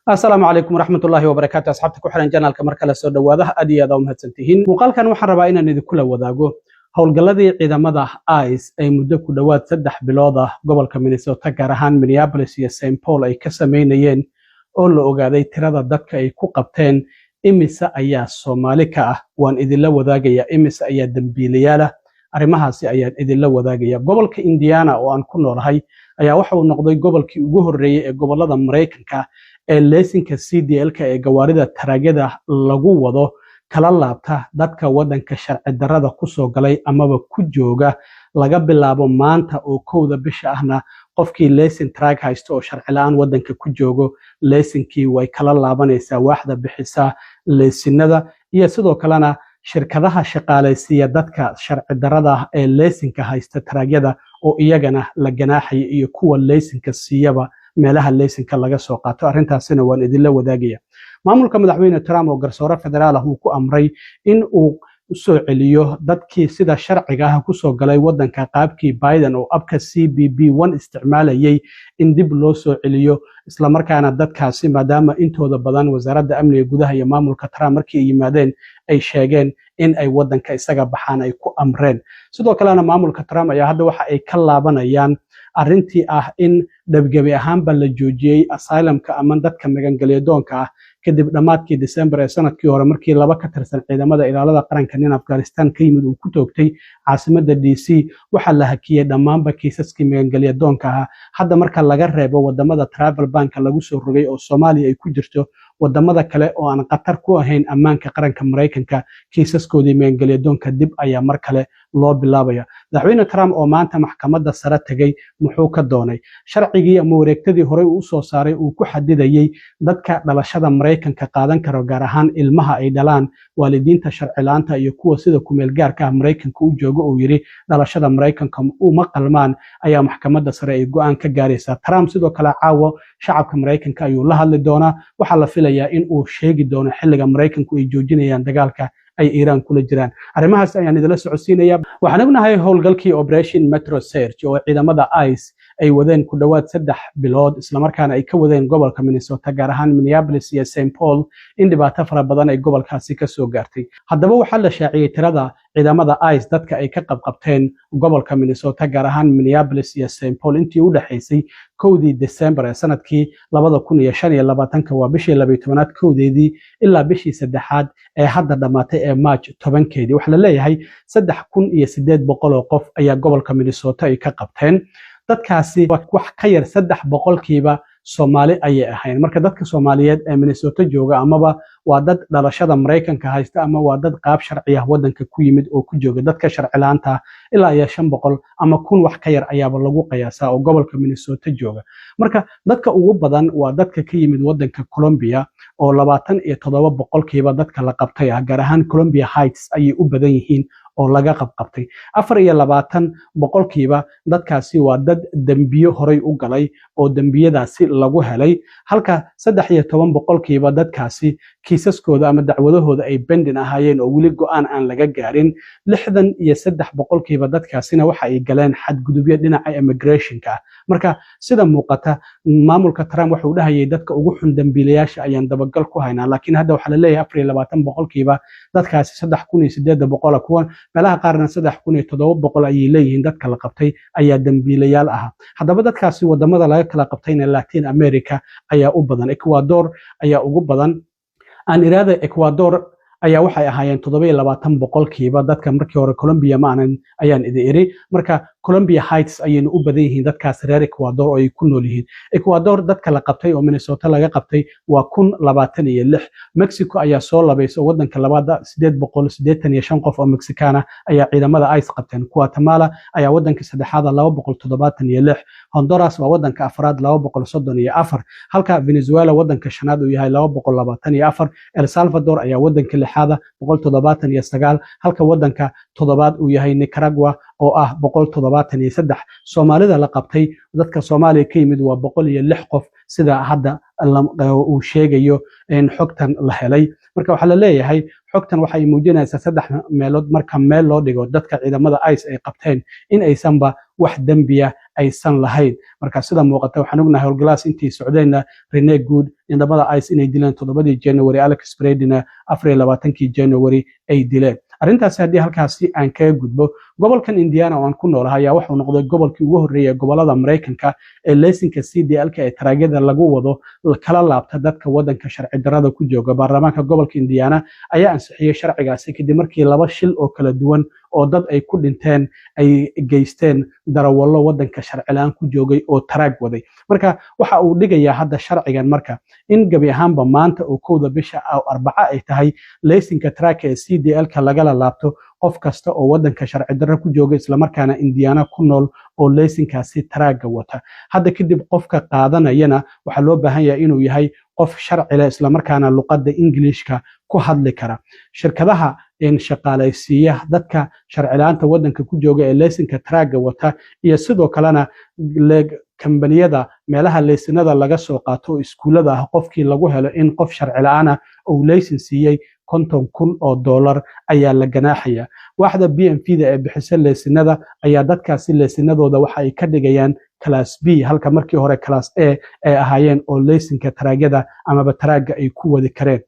Asalaamu calaykum waraxmatullaahi wabarakaatu. Asxaabta ku xiran channelka, mar kale soo dhowaada. Aad iyo aad aa u mahadsantihiin. Muuqaalkan waxaan rabaa inaan idinkula wadaago howlgalladii ciidamada ICE ay muddo ku dhowaad 3 bilood ah gobolka Minnesota, gaar ahaan Minneapolis iyo St Paul, ay ka sameynayeen, oo la ogaaday tirada dadka ay ku qabteen. Imise ayaa Soomaali ka ah? Waan idinla wadaagaya. Imise ayaa dembiilayaal ah? Arrimahaasi ayaan idinla wadaagaya. Gobolka Indiana oo aan ku noolahay ayaa waxa uu noqday gobolkii ugu horreeyey ee gobolada Maraykanka ee leesinka CDL-ka ee gawaarida taraagyada lagu wado kala laabta dadka waddanka sharci darrada kusoo galay amaba ku jooga. Laga bilaabo maanta oo 1-da bisha ahna, qofkii leesin truck haysto oo sharci la-aan waddanka ku joogo, leesinkii way kala laabanaysaa waaxda bixisa leesinada iyo sidoo kalena shirkadaha shaqaalaysiiya dadka sharci darrada ah ee leesinka haysta taraagyada, oo iyagana la ganaaxaya, iyo kuwa leesinka siiyaba meelaha leesinka laga soo qaato. Arrintaasina waan idinla wadaagaya. Maamulka Madaxweyne Trump oo garsoore federaal ah uu ku amray in uu usoo celiyo dadkii sida sharciga ah kusoo galay waddanka qaabkii Biden oo appka CBP One isticmaalayay, in dib loo soo celiyo, islamarkaana dadkaasi, maadaama intooda badan Wasaaradda Amniga Gudaha iyo maamulka Trump markii ay yimaadeen ay sheegeen in ay waddanka isaga baxaan, ay ku amreen. Sidoo kalena maamulka Trump ayaa hadda waxa ay ka laabanayaan arrintii ah in dhabgebi ahaanba la joojiyey asylumka ama dadka magangelyadoonka ah, kadib dhammaadkii December ee sanadkii hore, markii laba ka tirsan ciidamada ilaalada qaranka nin Afghanistan ka yimid uu ku toogtay caasimadda DC. Waxaa la hakiyey dhammaanba kiisaskii magangelyadoonka ahaa. Hadda marka laga reebo wadamada travel banka lagu soo rogay oo Soomaaliya ay ku jirto, wadamada kale oo aan khatar ku ahayn ammaanka qaranka Maraykanka, kiisaskoodii magangelyadoonka dib ayaa mar kale loo bilaabaya. Madaxweyne Trump oo maanta maxkamadda sare tegey, muxuu ka doonay? Sharcigii ama wareegtadii horey uu usoo saaray uu ku xadidayey dadka dhalashada Maraykanka qaadan karo, gaar ahaan ilmaha ay dhalaan waalidiinta sharci la'aanta iyo kuwa sida kumeel gaarka ah Maraykanka u jooga, uu yidhi dhalashada Maraykanka uma qalmaan, ayaa maxkamadda sare ay go'aan ka gaaraysaa. Trump sidoo kale caawo shacabka Maraykanka ayuu la hadli doonaa. Waxaa la filayaa in uu sheegi doono xilliga Maraykanku ay joojinayaan dagaalka ay Iiraan kula jiraan. Arrimahaas ayaan idila socodsiinaya. Waxaan ognahay howlgalkii Operation Metro Surge oo ciidamada ICE ay wadeen ku dhowaad 3 bilood, islamarkaana ay ka wadeen gobolka Minnesota, gaar ahaan Minneapolis iyo St Paul, in dhibaato fara badan ay gobolkaasi ka soo gaartay. Haddaba waxaa la shaaciyey tirada ciidamada ICE dadka ay ka qabqabteen gobolka Minnesota, gaar ahaan Minneapolis iyo St Paul, intii u dhexaysay 1-dii December ee sanadkii 2025-ka, waa bishii 12aad 1-deedii, ilaa bishii saddexaad ee hadda dhammaatay ee March 10-keedii. Waxaa la leeyahay 3800 oo qof ayaa gobolka Minnesota ay ka qabteen. Dadkaasi wax ka yar 3% Soomaali ayay ahayn. Marka dadka Soomaaliyeed ee Minnesota jooga amaba waa dad dhalashada Maraykanka haysta ama waa dad qaab sharci ah waddanka ku yimid oo ku jooga. Dadka sharci la'aanta ilaa iyo 500 ama 1000 wax ka yar ayaaba lagu qiyaasaa oo gobolka Minnesota jooga. Marka dadka ugu badan waa dadka ka yimid waddanka Colombia, oo 27% dadka la qabtay ah. Gaar ahaan Columbia Heights ayay u badan yihiin oo laga qabqabtay. 24% dadkaasi waa dad dembiyo horay u galay oo dembiyadaasi lagu helay, halka 13% dadkaasi kiisaskooda ama dacwadahooda ay pending ahaayeen oo weli go'aan aan laga gaarin. 63% dadkaasina waxa ay galeen xadgudubyo dhinaca immigrationka ah. Marka sida muuqata, maamulka Trump wuxuu dhahayay dadka ugu xun, dembiilayaasha, ayaan dabagal ku haynaa, laakiin hadda waxaa la leeyahay 24% dadkaasi, 3800, kuwan meelaha qaarna 3700 ayay leeyihiin, dadka la qabtay ayaa dembiilayaal ahaa. Haddaba dadkaasi wadamada laga kala qabtayna Latin America ayaa u badan, Ecuador ayaa ugu badan. Aan iraada, Ecuador ayaa waxay ahaayeen 27% dadka. Markii hore Colombia ma aanan ayaan idin iri. Marka Columbia Heights ayayna u badan yihiin dadkaas reer Ecuador oo ay ku nool yihiin. Ecuador dadka la qabtay oo Minnesota laga qabtay waa 1026. Mexico ayaa soo labaysa oo wadanka labaada, 885 qof oo Mexicana ayaa ciidamada ICE qabteen. Guatemala ayaa wadanka saddexaada, 276. Honduras waa wadanka afraad, 234, halka Venezuela wadanka shanaad uu yahay, 224. El Salvador ayaa wadanka lixaada, 179, halka wadanka toddobaad uu yahay Nicaragua oo ah 173. Soomaalida la qabtay, dadka Soomaaliya ka yimid, waa 106 qof, sida hadda uu sheegayo xogtan la helay. Marka waxaa la leeyahay xogtan waxay muujinaysaa in Xogtan waxay muujinaysaa saddex meelood marka meel loo dhigo dadka ciidamada ICE ay qabteen in aysanba wax dembiya aysan lahayn. Marka sida muuqata, waxaan ognahay howlgalaas intii socdeenna Renee Good ciidamada ICE inay dileen 7-dii January, Alex Predina 24-kii January ay dileen. Arrintaasi haddii halkaasi aan kaga gudbo, gobolkan Indiana oo aan ku noolahay ayaa wuxuu noqday gobolkii ugu horreeyay gobolada Maraykanka ee leysinka CDL-ka ee taraagyada lagu wado kala laabta dadka waddanka sharci darrada ku jooga. Baarlamaanka gobolka Indiana ayaa ansixiyey sharcigaasi kadib markii laba shil oo kala duwan oo dad ay ku dhinteen ay geysteen darawallo waddanka sharci la'aan ku joogay oo taraag waday. Marka waxa uu dhigayaa hadda sharcigan marka in gebi ahaanba maanta oo 1-da bisha Arbaca ay tahay leysinka taraagka ee CDL-ka lagala laabto qof kasta oo waddanka sharci darro ku jooga, islamarkaana Indiana ku nool oo leysinkaasi taraagga wata. Hadda kadib qofka qaadanayana waxaa loo baahan yahay inuu yahay qof sharci leh, islamarkaana luqadda Ingiliishka ku hadli kara. Shirkadaha shaqaalaysiiya dadka sharci la'aanta waddanka ku jooga ee leysinka taraagga wata iyo sidoo kalena kambaniyada meelaha leysinada laga soo qaato oo iskuullada ah, qofkii lagu helo in qof sharci la'aana uu leysin siiyey, $50,000 ayaa la ganaaxaya. Waaxda BMV da ee bixisa leysinada ayaa dadkaasi leysinadooda waxa ay ka dhigayaan class B, halka markii hore class A ay ahaayeen oo leysinka taraagyada amaba taraagga ay ku wadi kareen.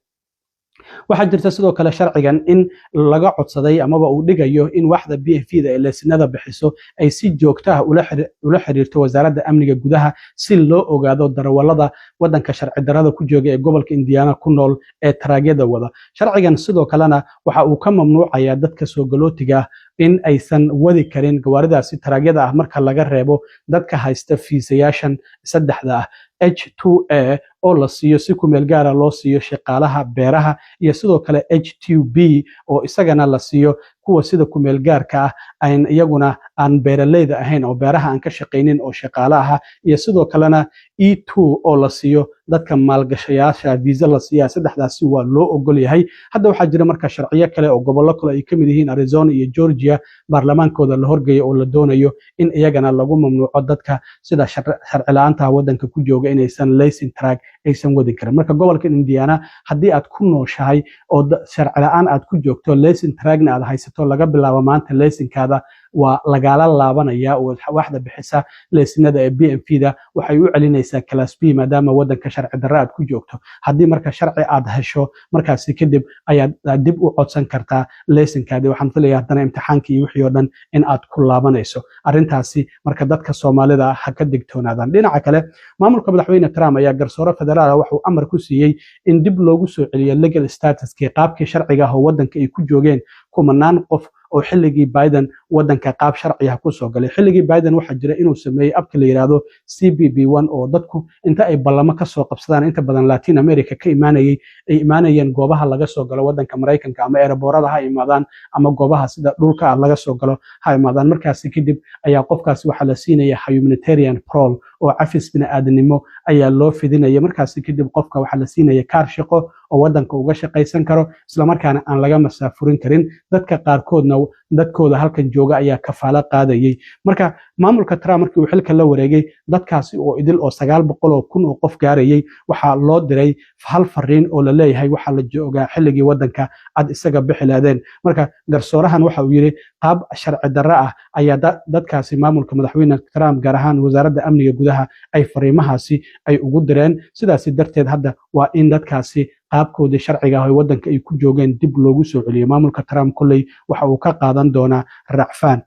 Waxaa jirta sidoo kale sharcigan in laga codsaday amaba uu dhigayo in waaxda BMV da ee leysinada bixiso ay si joogto ah ula xiriirto Wasaaradda Amniga Gudaha si loo ogaado darawallada waddanka sharci darrada ku jooga ee gobolka Indiana ku nool ee taraagyada wada. Sharcigan sidoo kalena waxa uu ka mamnuucayaa dadka soo galootiga ah in aysan wadi karin gawaaridaasi taraagyada ah, marka laga reebo dadka haysta fiisayaashan saddexda ah: H-2A oo la siiyo si ku meel gaara loo siiyo shaqaalaha beeraha, iyo sidoo kale H-2B oo isagana la siiyo kuwa sida ku meel gaarka ah aan iyaguna aan beeraleyda ahayn oo beeraha aan ka shaqaynin oo shaqaale aha, iyo sidoo kalena E-2 oo la siiyo dadka maalgashayaasha visa la siiya. Saddexdaasi waa loo ogol yahay. Hadda waxaa jira marka sharciyo kale oo gobollo kale ay ka mid yihiin Arizona iyo Georgia baarlamaankooda la horgeeyo oo la doonayo in iyagana lagu mamnuuco dadka sida sharci la'aanta waddanka ku jooga inaysan laysin truck aysan wadi karin. Marka gobolka Indiana haddii aad ku nooshahay oo sharci la'aan aad ku joogto, laysin truckna aad haysato, laga bilaabo maanta laysinkaada waa lagaala laabanaya oo waaxda bixisa laysinada ee BMV da waxay u celinaysaa class B, maadaama waddanka sharci darro aad ku joogto. Haddii marka sharci aad hesho, markaasi kadib ayaad dib u codsan kartaa laysinkaadi. Waxaan filaya haddana imtixaankii iyo wixii oo dhan in aad ku laabanayso arrintaasi. Marka dadka Soomaalida ha ka digtoonaadaan. Dhinaca kale, maamulka Madaxweyne Trump ayaa garsoore federaal ah wuxuu amar ku siiyey in dib loogu soo celiyo legal statuskii, qaabkii sharciga ah oo waddanka ay ku joogeen kumanaan qof oo xilligii Biden waddanka qaab sharci ah kusoo galay. Xilligii Biden waxaa jira inuu sameeyey appka la yidhaahdo CBP One, oo dadku inta ay ballamo kasoo qabsadaan, inta badan Latin America ka imaanayay, ay imaanayeen goobaha laga soo galo waddanka Maraykanka, ama airportada ha imaadaan ama goobaha sida dhulka ah laga soo galo ha imaadaan. Markaasi kadib ayaa qofkaasi waxaa la siinaya humanitarian parole oo cafis bini'aadanimo ayaa loo fidinaya. Markaasi kadib qofka waxaa la siinaya kaar shaqo oo waddanka uga shaqaysan karo, islamarkaana aan laga masaafurin karin. Dadka qaarkoodna dadkooda halkan jooga ayaa kafaalo qaadayay. Marka maamulka Trump markii uu xilka la wareegay, dadkaasi oo idil oo 900,000 oo qof gaarayay waxaa loo diray hal fariin oo la leeyahay waxaa la joogaa xilligii waddanka aad isaga bixi lahaydeen. Marka garsoorahan waxa uu yidhi qaab sharci darro ah ayaa dadkaasi maamulka Madaxweyne Trump, gaar ahaan Wasaaradda Amniga Gudaha, ay fariimahaasi ay ugu direen. Sidaasi darteed hadda waa in dadkaasi qaabkoodii sharciga ah ee waddanka ay ku joogeen dib loogu soo celiyo. Maamulka Trump kolley waxa uu ka qaadan doonaa racfaan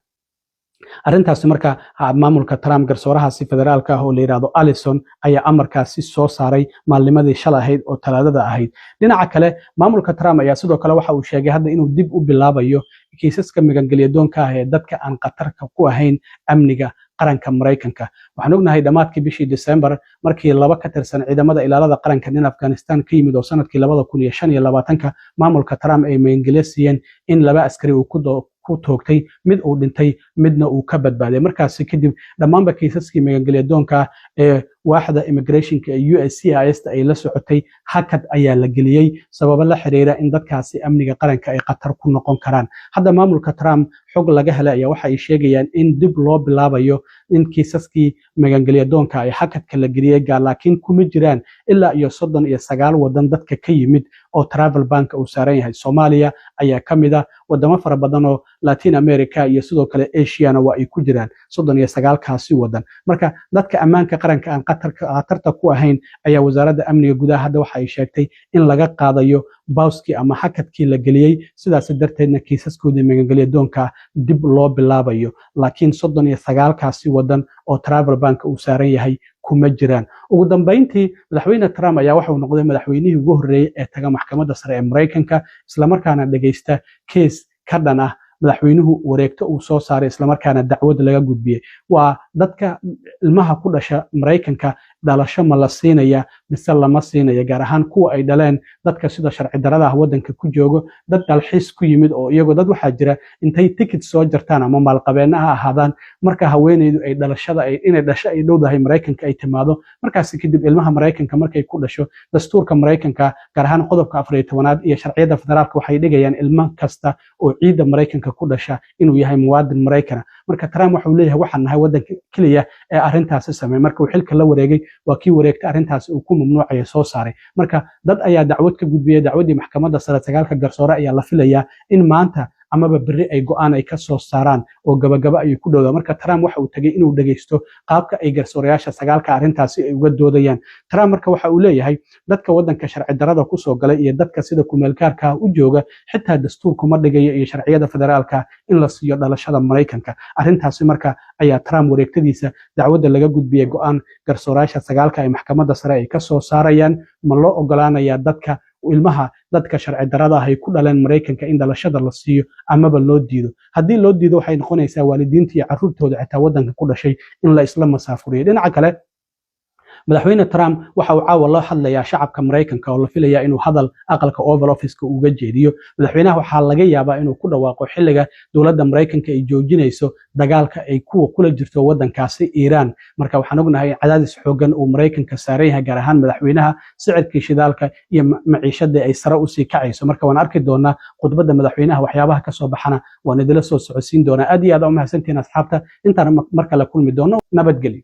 arrintaasi. Marka maamulka Trump, garsoorahaasi federaalka ah oo la yidhaahdo Allison ayaa amarkaasi soo saaray maalnimadii shalay ahayd oo Talaadada ahayd. Dhinaca kale, maamulka Trump ayaa sidoo kale waxa uu sheegay hadda inuu dib u bilaabayo kiisaska magangelyadoonka ah ee dadka aan khatarka ku ahayn amniga qaranka Maraykanka. Waxaan ognahay dhammaadkii bishii December markii laba ka tirsan ciidamada ilaalada qaranka, nin Afghanistan ka yimid oo sanadkii 2025-ka maamulka Trump ay magangelyo siiyeen, in laba askari uu ku toogtay, mid uu dhintay, midna uu ka badbaaday. Markaasi kadib dhammaanba kiisaskii magangelyadoonka ee Waaxda immigrationka ee USCIS ta ay la socotay hakad ayaa la geliyey, sababo la xiriira in dadkaasi amniga qaranka ay khatar ku noqon karaan. Hadda maamulka Trump xog laga helay ayaa waxa ay sheegayaan in dib loo bilaabayo in kiisaskii magangelya doonka ay hakadka la geliyey gaar, laakiin kuma jiraan ilaa iyo 39 wadan dadka ka yimid oo travel banka uu saaran yahay. Soomaaliya ayaa ka mid ah, wadamo fara badan oo Latin America iyo sidoo kale Asiana waa ay ku jiraan 39-kaasi wadan. Marka dadka ammaanka qaranka aan khatarta ku ahayn ayaa Wasaaradda Amniga Gudaha hadda waxa ay sheegtay in laga qaadayo pausekii ama hakadkii la geliyey, sidaas darteedna kiisaskoodii magangelya doonka dib loo bilaabayo, laakiin 39-kaasi wadan oo travel banka uu saaran yahay kuma jiraan. Ugu dambeyntii, Madaxweyne Trump ayaa waxauu noqday madaxweynihii ugu horreeyey ee taga Maxkamadda Sare ee Maraykanka, islamarkaana dhegeysta case ka dhan ah madaxweynuhu wareegto uu soo saaray, islamarkaana dacwad laga gudbiyey. Waa dadka ilmaha ku dhasha Maraykanka, dhalasho ma la siinaya mise lama siinaya, gaar ahaan kuwa ay dhaleen dadka sida sharci darada ah waddanka ku joogo, dad dalxiis ku yimid oo iyagoo dad waxaa jira intay ticket soo jartaan ama maalqabeenna ha ahaadaan, marka haweeneydu ay dhalashada inay dhasho ay dhowdahay Maraykanka ay timaado, markaasi kadib ilmaha Maraykanka markay ku dhasho, dastuurka Maraykanka, gaar ahaan qodobka 14aad iyo sharciyada federaalka, waxay dhigayaan ilmo kasta oo ciidda Maraykanka ku dhasha inuu yahay muwaadin Maraykana. Marka Trump waxuu leeyahay waxaan nahay waddanka keliya ee arrintaasi sameey. Marka uu xilka la wareegay waa kii wareegta arrintaasi uu ku mamnuucaya soo saaray. Marka dad ayaa dacwad ka gudbiyey. Dacwaddii Maxkamadda Sare, sagaalka garsoore ayaa la filayaa in maanta amaba berri ay go'aan ay ka soo saaraan oo gabagaba ayay ku dhowdaa. Marka Trump waxa uu tegey inuu dhegeysto qaabka ay garsoorayaasha sagaalka arrintaasi ay uga doodayaan. Trump marka waxa uu leeyahay dadka waddanka sharci darada kusoo galay iyo dadka sida kumeelgaarka u jooga, xitaa dastuurkuma dhigayo iyo sharciyada federaalka in la siiyo dhalashada Maraykanka. Arrintaasi marka ayaa Trump wareegtadiisa dacwadda laga gudbiyey go'aan garsoorayaasha sagaalka ay Maxkamadda Sare ay ka soo saarayaan. Ma loo ogolaanayaa dadka ilmaha dadka sharci darada ah ay ku dhaleen Maraykanka in dhalashada la siiyo amaba loo diido? Haddii loo diido, waxay noqonaysaa waalidiinta iyo carruurtooda xitaa waddanka ku dhashay in la isla masaafuriyo. Dhinaca kale, Madaxweyne Trump waxa uu caawa la hadlayaa shacabka Maraykanka oo la filayaa inuu hadal aqalka Oval Officeka uga jeediyo. Madaxweynaha waxaa laga yaabaa inuu ku dhawaaqo xilliga dowladda Maraykanka ay joojinayso dagaalka ay kuwa kula jirto waddankaasi Iiraan. Marka waxaan ognahay in cadaadis xoogan uu Maraykanka saaran yahay, gaar ahaan madaxweynaha, sicirkii shidaalka iyo maciishadii ay sare usii kacayso. Marka waan arki doonaa khudbadda madaxweynaha, waxyaabaha kasoo baxana waan idila soo socodsiin doonaa. Aad iyo aad u mahadsantihiin asxaabta, intaan mar kale kulmi doono, nabadgelyo.